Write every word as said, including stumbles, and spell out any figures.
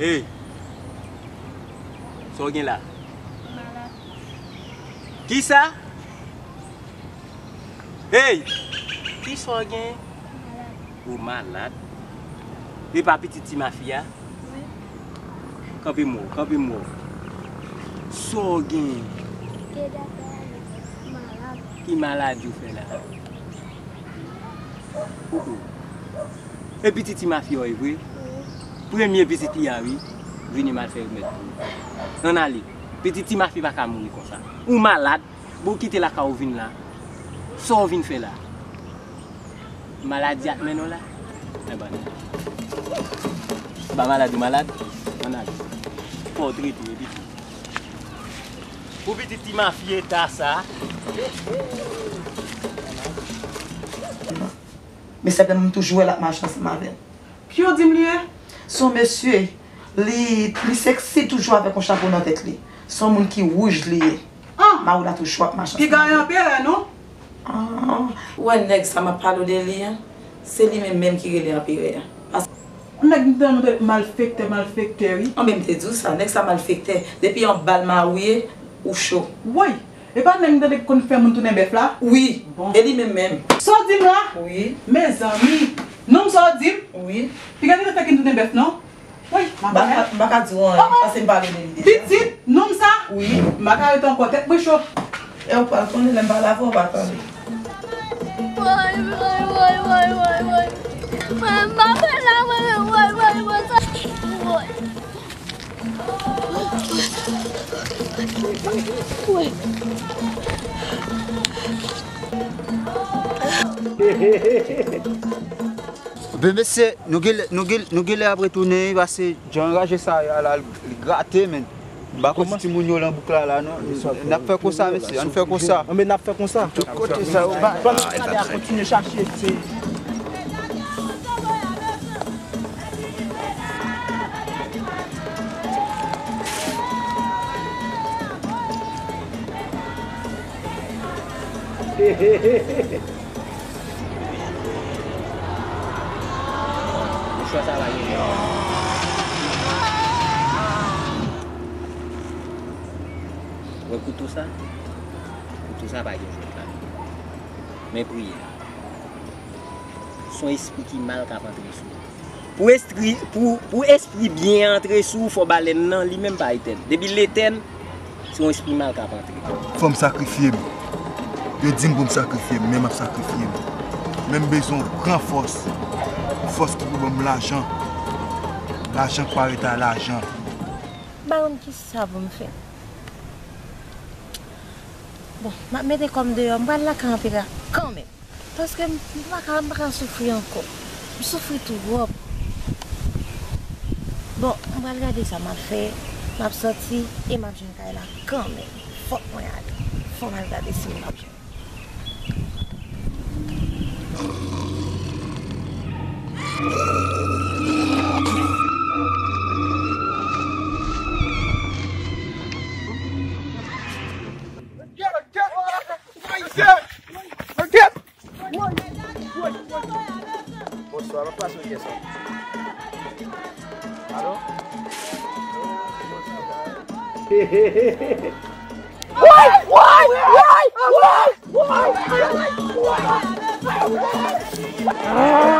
Hey! Sa w gen la? Malad. Kisa? Hey! Kisa w gen? Malad. Ou malad? E pa pitit ti mafi a? Wi. Kanpe m wè w, kanpe m wè w. Sa w gen? Te dapre ale malad. Ki maladi w fè la? Ou, ou. E pitit ti mafi a w ye vre? Wi. Premye pitit li a wi. Vini m al fè remèd pou ou. Ann ale. Pitit ti mafi pa ka mouri konsa. Ou malad. Bon, w kite lakay ou vin la. Sa w vin fè la? Maladi ap mennen w la? Enben, ba malad ou malad. Ann ale. Fò w trete epi tou. Pou pitit ti mafi eta sa. Men sèten moun toujou wè l ap mache ansanm avè l. Ki yo di m li ye? Se yon mesye, li, li seksi toujou avèk yon chapo nan tèt li. Se yon moun ki wouj li ye. Ah! Mari w la toujou ap mache ansanm avè l. Piga yon anperè, non? Ah, ou wè nèg sa m ap pale w de li an? Se li menm menm ki rele anperè an. Pas- Nèg m te tande malfektè, malfektè, wi. An, men m te di w sa, nèg sa malfektè. Depi yon bal mari w ye, ou cho. Woy! E pa nèg m tande ki konn fè moun tounen bèf la? Wi. Bon. E li menm menm. Sa w di m la? Wi. Mezanmi. Non, sa w di m? Wi. Piga te fè ki m tounen bèf, non? Woy, m ap... M pa ka, m pa ka di w anyen, paske m pale de li deja. Pitit, nonm sa? Wi. M pa ka rete ankò, tèt mwen cho. E w pral konnen lè m pale avè w, w pral pale. Woy, woy, woy, woy, woy, woy. Mwen, m pa fè la, mwen, woy, woy, woy, sa, woy. Woy. Ben, mesye, nou genlè, nou genlè, nou genlè ap retounen, wi, paske jan anraje sa a la, li grate, men. M pa konn si timoun yo lan bouk la, la, non. N ap fè konsa, mesye, ann fè konsa. Anben, n ap fè konsa. Tout kote sa yo bay. Pandan n ap gade a kontinye chache, se Mouchwa sa pa gen. Wè kouto sa? Kouto sa pa gen jwèt ladan. Men priye. Se yon espri ki mal k ap antre sou ou. Pou espri, pou, pou espri byen antre sou ou, fò balèn nan, li menm pa etèn. Depi l etèn, se yon espri mal k ap antre. Fò m sakrifye m. Yo di m pou m sakrifye m, men m ap sakrifye m. Men m bezwen yon gran fòs. Fòs ki pou ban m lajan. Lajan k pa rete a lajan. M pa konn kisa pou m fè. Bon, m ap mete kò m deyò, m pral lakay anperè a kanmenm. Paske m, m pa ka, m pa ka soufri ankò. M soufri twòp. Bon, m pral gade sa m ap fè. M ap sòti e m ap jwenn kay la kanmenm. Fòk mwen ale. Fò m al gade si m ap jwenn. Bonswa, mwen pase yon kèsyon. Alo? Woy! Woy! Woy! Woy! Woy!